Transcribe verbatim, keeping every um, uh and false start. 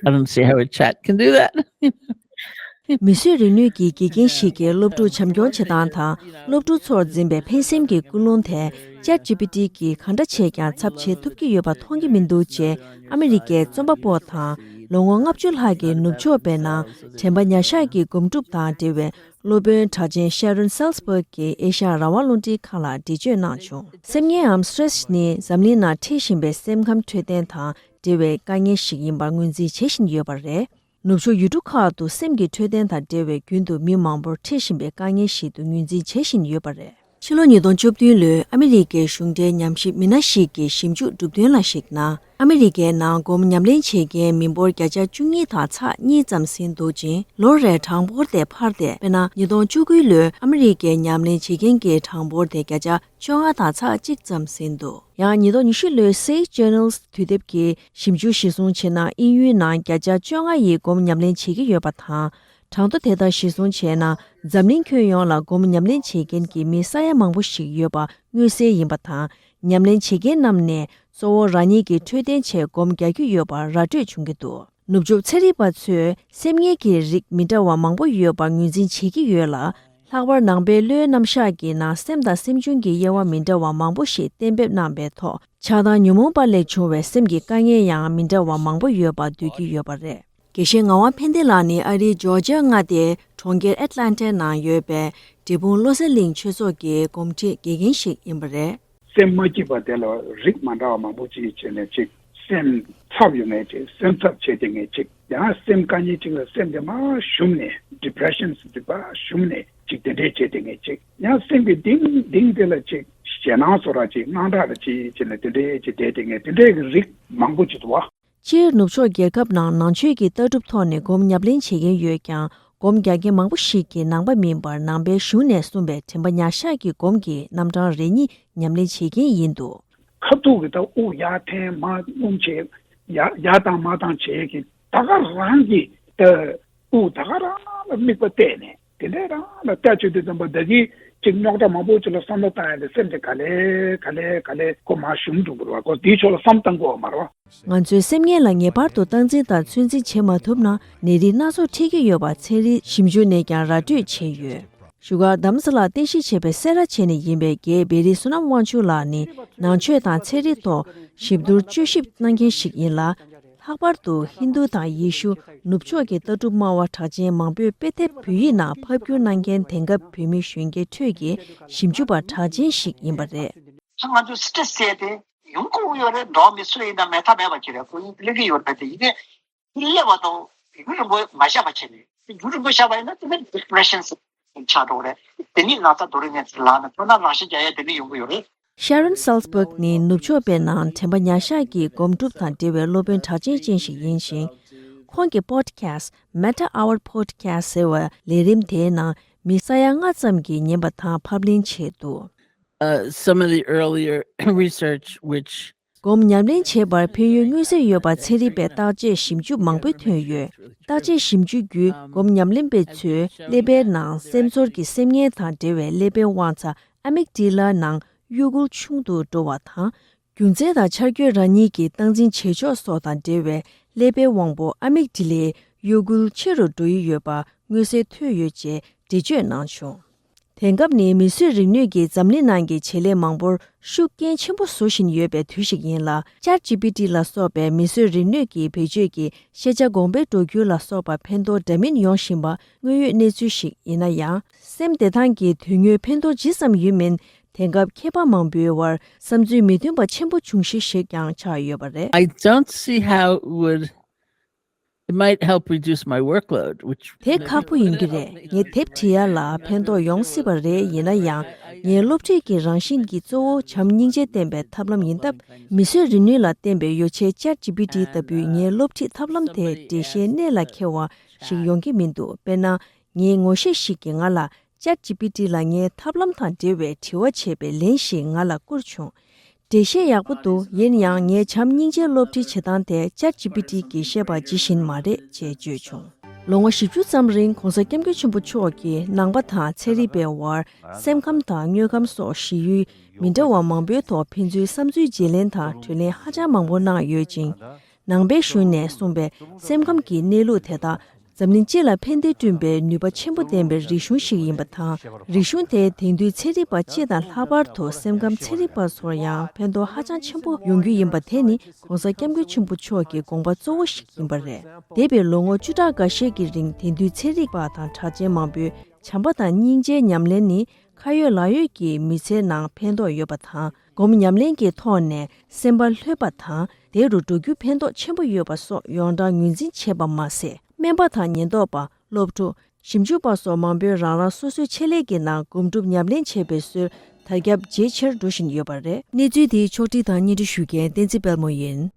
I don't see how a chat can do that. མིས་བཟོས་རིག་ནུས་ཀྱི་དགེ་རྒན་ཞིག་གིས་སློབ་ཕྲུག་བྱམས་སྐྱོང་བྱེད་སྟངས་དང་སློབ་ཕྲུག་ཚོར་འཛིན་པའི་ཕན་སེམས་ཀྱི་ཀུན་སློང་དེ་Chat GPT གིས་གང་འདྲ་བྱས་ཀྱང་ཚབ་བྱེད་ཐུབ་ཀྱི་ཡོད་པ་མཐོང་གི་མི་འདུག་ཅེས་ཨ་མི་རི་ཀའི་རྩོམ་པ་པོ་དང་ལོ་ངོ་ལྔ་བཅུ་ལྷག་གི་ནུབ་ཕྱོགས་པའི་ནང་དྲན་པ་ཉར་བཞག་གི་སྒོམ་སྒྲུབ་དང་འབྲེལ་བའི་སློབ་དཔོན་གྲགས་ཅན་Sharon Salzberg གིས་ཨེ་ཤ་ཡ་རང་དབང་རླུང་འཕྲིན་ཁང་ལ་འགྲེལ་བརྗོད་གནང་བྱུང་། སེམས་ངལ་འམ་stress ནི་འཛམ་གླིང་ནང་འཕྲད་བཞིན་པའི་སེམས་ཁམས་འཕྲོད་བསྟེན་དང་འབྲེལ་བའི་དཀའ་ངལ་ཞིག་ཡིན་པར་ངོས་འཛིན་བྱེད་བཞིན་ཡོད་པ་རེད། ནུབ་ཕྱོགས་ཡུལ་གྲུ་ཁག་ཏུ་སེམས་ཀྱི་འཕྲོད་བསྟེན་དང་འབྲེལ་བའི་རྒྱུན་དུ་མི་མང་པོར་འཕྲད་བཞིན་པའི་དཀའ་ངལ་ཞིག་ཏུ་ངོས་འཛིན་བྱེད་བཞིན་ཡོད་པ་རེད། ཕྱི་ལོ་ཉིས་སྟོང་བཅུ་བདུན་ལོའི་ཨ་མི་རི་ཀའི་གཞུང་འབྲེལ་ཉམས་ཞིབ་མི་སྣ་ཞིག་གིས་ཞིབ་འཇུག་གྲུབ་དོན་ལ་གཞིགས་ན། ཨ་མི་རི་ཀའི་ནང་སྒོམ་ཉམས་ལེན་བྱེད་མཁན་མི་འབོར་བརྒྱ་ཆ་བཅུ་གཉིས་དང་ཚེག་གཉིས་ཙམ་ཟིན་འདུག་ཅིང་། ལོ་རེར་གྲངས་འབོར་དེ་འཕར་ཏེ། དཔེར་ན། ཉིས་སྟོང་བཅུ་དགུ་ལོའི་ཨ་མི་རི་ཀའི་ཉམས་ལེན་བྱེད་མཁན་གྱི་གྲངས་འབོར་དེ་བརྒྱ་ཆ་བཅོ་ལྔ་དང་ཚེག་གཅིག་ཙམ་ཟིན་འདུག་ཡང་ཉིས་སྟོང་ཉི་ཤུ་ལོའི་Sage Journals དུས་དེབ་ཀྱིས་ཞིབ་འཇུག་གཞིར་བཟུང་བྱས་ན། དབྱིན་ཡུལ་ནང་བརྒྱ་ཆ་བཅོ་ལྔ་ཡིས་སྒོམ་ཉམས་ལེན་བྱེད་ཀྱི་ཡོད་པ་དང་། གྲངས་ཐོ་དེ་དག་གཞིར་བཟུང་བྱས་ན། འཛམ་གླིང་ཁྱོན་ཡོངས་ལ་སྒོམ་ཉམས་ལེན་བྱེད་མཁན་གྱི་མི་ས་ཡ་མང་པོ་ཞིག་ཡོད་པ་མངོན་གསལ་ཡིན་པ་དང་། ཉམས་ལེན་བྱེད་མཁན་རྣམས་ནས་གཙོ་བོ་རང་ཉིད་ཀྱི་འཕྲོད་བསྟེན་ཆེད་སྒོམ་རྒྱག་གི་ཡོད་པ་ར་སྤྲོད་བྱུང་གི་འདུག་ནུབ་ཕྱོགས་ཚན་རིག་པ་ཚོས་སེམས་ངལ་གྱི་རིགས་མི་འདྲ་བ་མང་པོ་ཡོད་པ་ངོས་འཛིན་བྱེད་ཀྱི་ཡོད་ལ། ལྷག་པར་ནང་པའི་བློའི་རྣམ་གཞག་གི་ནང་སེམས་དང་སེམས་བྱུང་གི་དབྱེ་བ་མི་འདྲ་བ་མང་པོ་ཞིག་གཏན་འབེབས་གནང་བའི་ཐོག་ཆགས་སྡང་ཉོན་མོངས་པ་ལས་བྱུང་བའི་སེམས་ཀྱི་དཀའ་ངལ་ཡང་མི་འདྲ་བ་མང་པོ་ཡོད་པ་འདོད་ཀྱི་ཡོད་པ་རེད། དགེ་བཤེས་ངག་དབང་ཕན་བདེ་ལགས་ནི་ཨ་རིའི་ཇོར་ཇི་ཡ་མངའ་སྡེའི་གྲོང་ཁྱེར་ཨེཊ་ལན་ཊའི་ནང་ཡོད་པའི་འབྲས་སྤུངས་བློ་གསལ་གླིང་ཆོས་ཚོགས་ཀྱི་སྒོམ་ཁྲིད་དགེ་རྒན་ཞིག་ཡིན་པ་རེད། སེམས་མ་སྐྱིད་པ་དེ་ལ་རིགས་མ་འདྲ་བ་མང་པོ་ཅིག་བྱས་ནས་ཅིག་སེམས་འཚབ་ཡོང་མཁན་ཅིག་སེམས་འཚབ་བྱེད་བསྡད་མཁན་ཅིག་ཡང་སེམས་དཀའ་ངལ་ཅིག་ལ་སེམས་དེ་མར་ཞུམ་ནས་depression ཟེར་དུས་པ་ཞུམ་ནས་ཅིག་དེ་འདྲས་བྱེད་བསྡད་མཁན་ཅིག་ཡང་སེམས་ཀྱི་གཏིང་གཏིང་དེ་ལ་ཅིག་ཞེད་སྣང་བཟོ་འདྲ་ཅིག་དངངས་སྐྲག་འདྲ་ཅིག་བྱས་ནས་དེ་འདྲས་ཅིག་བསྡད་བསྡད་མཁན་དེ་འདྲས་ཀྱི་རིགས་མང་པོ་ཅིག་འདུག་བ། སྤྱིར་ནུབ་ཕྱོགས་རྒྱལ་ཁབ་ནང་ནང་ཆོས་ཀྱི་ལྟ་གྲུབ་ཐོག་ནས་སྒོམ་ཉམས་ལེན་བྱེད་མཁན་ཡོད་ཀྱང་། སྒོམ་རྒྱག་མཁན་མང་པོ་ཞིག་གིས་ནང་པ་མིན་པར་ནང་པའི་གཞུང་ནས་གསུངས་པའི་དྲན་པ་ཉར་བཞག་གི་སྒོམ་གྱི་རྣམ་གྲངས་རེ་གཉིས་ཉམས་ལེན་བྱེད་མཁན་ཡིན་འདུག་ཁ་ཐུག་གི་ད་དབུགས་ཡར་འཐེན་མར་སྣུམ་བྱེད། ཡར་ཡར་བཏང་མར་བཏང་བྱེད་ཀྱི་ད་ག་རང་གི་ད་དབུགས་ད་ག་རང་ལ་དམིགས་པ་གཏད་ནས་དེ་འདྲས་རང་ལ་ལྟ་བྱེད་དུས་ཙམ་པ་ད་གི་ཅིག་རྙོག་དྲ་མང་པོ་ཅིག་ལ་བསམ་བློ་བཏང་ཡ་དེ་སེམས་དེ་ག་ལེ་ག་ལེ་ག་ལེ་ཁོ་མར་ཞུམ་འགྲོ་གི་རེད་བ། ཁོ་དེའི་ཕྱོགས་ལ་བསམ་བཏང་དགོས་བ་མ་རེད་བ། ང་ཚོའི་སེམས་ངལ་ལ་ངེས་པར་དུ་སྟངས་འཛིན་དང་ཚོད་འཛིན་བྱེད་མ་ཐུབ་ན་ནད་རིགས་སྣ་ཚོགས་འཕྲད་ཀྱི་ཡོད་པ་ཚན་རིག་ཞིབ་འཇུག་ནས་ཀྱང་ར་སྤྲོད་བྱས་ཡོད། བཞུགས་སྒར་རྡ་རམ་ས་ལར་རྟེན་གཞི་བྱས་པའི་སེ་ར་བྱེས་ནས་ཡིན་པའི་རྒན་བེ་རི་བསོད་ནམས་དབང་ཕྱུག་ལགས་ནི་ནང་ཆོས་དང་ཚན་རིག་ཐོག་ཞིབ་བསྡུར་དཔྱད་ཞིབ་གནང་མཁན་ཞིག་ཡིན་ལ། ལྷག་པར་དུ་ཧིན་རྡུ་དང་ཡེ་ཤུ་ནུབ་ཕྱོགས་ཀྱི་ལྟ་གྲུབ་སྨྲ་བ་གྲགས་ཅན་མང་པོས་དཔེ་དེབ་བོད་ཡིག་ནང་ཕབ་བསྒྱུར་གནང་མཁན་དེང་སྐབས་བོད་མི་གཞོན་སྐྱེས་ཁྲོད་ཀྱི་ཞིབ་འཇུག་པ་གྲགས་ཅན་ཞིག་ཡིན་པ་རེད། ང་ཚོ་སི་ཊེ་རེ་སི་ཟེར་དེ་ཡོང་དགོས་ཡོད་རེད། འགྲོ་བ་མི་སུ་ཡིན་ན་མེད་ཐབས་མེད་པ་ཅིག་རེད། ཁོ་ཡིན་སླེབས་ཀྱི་ཡོད་རེད་དེ་ཡིན་ནའི་སླེབས་པ་དང་ཡུན་རིང་པོ་མ་བཞག་པ་བྱས་ནས་ཡུན་རིང་པོ་བཞག་པ་ཡིན་ན་དེ་ནི་ཌི་པི་རེ་ཤན་ཆགས་འགྲོ་གི་རེད། དེ་ནི་ན་ཚ་རྡོ་རིང་ནས་ལངས་ནས་ཐོག་མར་རང་ཤི་རྒྱག་ཡ་དེ་ནི་ཡོང་གི་ཡོད་རེད། Sharon Salzberg ནི་ནུབ་ཕྱོགས་པའི་ནང་དྲན་པ་ཉར་བཞག་གི་སྒོམ་སྒྲུབ་དང་འབྲེལ་བའི་སློབ་དཔོན་གྲགས་ཅན་ཅན་ཞིག་ཡིན་ཞིང་། ཁོང་གི་པོ་ཌི་ཁེ་སི་ཊི་Meta Hour Podcast ཟེར་བའི་ལས་རིམ་དེའི་ནང་མི་ས་ཡ་ལྔ་ཙམ་གྱིས་ཉན་པ་དང་ཕབ་ལེན་བྱས་འདུག Uh, some of the earlier research, which སྒོམ་ཉམས་ལེན་བྱེད་པར་ཕན་ཡོན་མངོན་གསལ་ཡོད་པ་ཚན་རིག་པས་བརྟག་དཔྱད་ཞིབ་འཇུག་མང་པོ་ཐོན་ཡོད། བརྟག་དཔྱད་ཞིབ་འཇུག་བརྒྱུད་སྒོམ་ཉམས་ལེན་པ་ཚོའི་ཀླད་པའི་ནང་སེམས་ཚོར་གྱི་སེམས་ངལ་དང་འབྲེལ་བའི་ཀླད་པའི་དབང་རྩ་ཨ་མིག་ཌི་ལ་ནང་གཡོ་འགུལ་ཆུང་དུ་འགྲོ་བ་དང་། རྒྱུ་མཚན་དང་འཆར་འགོད་རང་ཉིད་ཀྱི་སྟངས་འཛིན་བྱེད་ཕྱོགས་སོགས་དང་འབྲེལ་བའི་ཀླད་པའི་དབང་པོ་ཨ་མིག་ཌི་ལའི་གཡོ་འགུལ་ཆེ་རུ་འགྲོ་ཡི་ཡོད་པ་མངོན་གསལ་ཐོན་ཡོད་ཅེས་འགྲེལ་བརྗོད་གནང་བྱུང་། དེང་སྐབས་ནི་མིས་བཟོས་རིག་ནུས་ཀྱིས་འཛམ་གླིང་ནང་གི་བྱེད་ལས་མང་པོར་ཤུགས་རྐྱེན་ཆེན་པོ་བཟོ་བཞིན་ཡོད་པའི་དུས་ཤིག་ཡིན་ལ། Chat G P T ལ་སོགས་པའི་མིས་བཟོས་རིག་ནུས་ཀྱི་བེད་སྤྱོད་ཀྱིས་ཤེས་བྱ་གོང་འཕེལ་འགྲོ་རྒྱུ་ལ་སོགས་པ་ཕན་ཐོགས་འདྲ་མིན་ཡོང་བཞིན་པ་དངོས་ཡོད་གནས་ཚུལ་ཞིག་ཡིན་ན་ཡང་། སེམས་བདེ་ཐང་གི་དོན་དངོས་ཕན་ཐོགས་ཇི་ཙམ་ཡོད་མིན། དེང་སྐབས་མཁས་པ་མང་པོའི་དབར་བསམ་ཚུལ་མི་མཐུན་པ་ཆེན་པོ་འབྱུང་གཞི་ཞིག་ཀྱང་ཆགས་ཡོད་པ་རེད། I don't see how it would, it might help reduce my workload, which དེ་ཁག་པོ་ཡིན་གྱི་རེད། ངའི་དེབ་བྲིས་ཡ་ལ་ཕན་ཐོགས་ཡོང་སྲིད་པ་རེད། ཡིན་ན་ཡང་། ངའི་སློབ་ཁྲིད་ཀྱི་རང་བཞིན་གྱི་གཙོ་བོ་བྱམས་སྙིང་རྗེ་བསྟན་པའི་ཐབས་ལམ་ཡིན་སྟབས། མིས་བཟོས་རིག་ནུས་ལ་བརྟེན་པའི་ཡོ་བྱད་Chat G P T ལྟ་བུའི་ངའི་སློབ་ཁྲིད་ཐབས་ལམ་དེ་འགྲེལ་བཤད་གནད་ལ་འཁེལ་བ་ཞིག་ཡོང་གི་མི་འདུག་དཔེར་ན། ངའི་ངོ་ཤེས་ཤིག་གིས་ང་ལ་Chat G P T ལ་ངའི་ཐབས་ལམ་དང་འབྲེལ་བའི་དྲི་བ་བྱས་པའི་ལན་ཞིག་ང་ལ་བསྐུར་བྱུང་། འགྲེལ་བཤད་ཡག་པོ་འདུག་ཡིན་ཡང་ངའི་བྱམས་སྙིང་རྗེའི་སློབ་ཁྲིད་བྱེད་སྟངས་དེ་Chat G P T གིས་བཤད་པ་ཇི་བཞིན་མ་རེད་ཅེས་བརྗོད་བྱུང་། ལོ་ངོ་བཞི་བཅུ་ཙམ་རིང་༧གོང་ས་༧སྐྱབས་མགོན་ཆེན་པོ་མཆོག་གིས་ནང་པ་དང་ཚན་རིག་པའི་དབར་སེམས་ཁམས་དང་དངོས་ཁམས་སོགས་གཞི་ཡུལ་མི་འདྲ་བ་མང་པོའི་ཐོག་ཕན་ཚུན་བསམ་ཚུལ་བརྗེ་ལེན་དང་གྲོས་གླེང་ཧ་ཅང་མང་པོ་གནང་ཡོད་ཅིང་། ནང་པའི་གཞུང་ནས་གསུངས་པའི་སེམས་ཁམས་ཀྱི་གནས་ལུགས་དེ་དག་འཛམ་གླིང་སྤྱི་ལ་ཕན་བདེ་བསྐྲུན་པའི་ནུས་པ་ཆེན་པོ་ལྡན་པའི་རིག་གཞུང་ཞིག་ཡིན་པ་དང་། རིག་གཞུང་དེ་དེང་དུས་ཚན་རིག་པ་སྤྱི་དང་ལྷག་པར་དུ་སེམས་ཁམས་ཚན་རིག་པ་ཚོར་ཡང་ཕན་ཐོགས་ཧ་ཅང་ཆེན་པོ་ཡོང་རྒྱུ་ཡིན་པ་དེ་ནི་༸གོང་ས་༸སྐྱབས་མགོན་ཆེན་པོ་མཆོག་གི་དགོངས་པ་གཙོ་བོ་ཞིག་ཡིན་པ་རེད། འདས་པའི་ལོ་ངོ་བཅུ་ཕྲག་འགའ་ཤས་ཀྱི་རིང་དེང་དུས་ཚན་རིག་པ་དང་གྲགས་ཅན་མང་པོས་བྱམས་པ་དང་སྙིང་རྗེའི་ཉམས་ལེན་ནི་ཁ་ཡོད་ལག་ཡོད་ཀྱི་མི་ཚེའི་ནང་ཕན་ཐོགས་ཡོད་པ་དང་། སྒོམ་ཉམས་ལེན་གྱི་ཐོག་ནས་སེམས་པ་ལྷོད་པ་དང་བདེ་རུ་འགྲོ་རྒྱུ་ཕན་ཐོགས་ཆེན་པོ་ཡོད་པ་སོགས་ཡོངས་གྲགས་ངོས་འཛིན་བྱས་པ་མ་ཟད། སྨན་པ་དང་ཉེན་རྟོག་པ། སློབ་ཕྲུག་ཞིབ་འཇུག་པ་སོགས་མང་པོས་རང་རང་སོ་སོའི་ཆེད་ལས་ཀྱི་ནང་སྒོམ་སྒྲུབ་ཉམས་ལེན་བྱས་པའི་སྲོལ་དར་ཁྱབ་ཇེ་ཆེར་འགྲོ་བཞིན་ཡོད་པ་རེད། གནས་ཚུལ་འདི་ཕྱོགས་སྒྲིག་དང་སྙན་སྒྲོན་ཞུ་མཁན་བསྟན་འཛིན་དཔལ་མོ་ཡིན།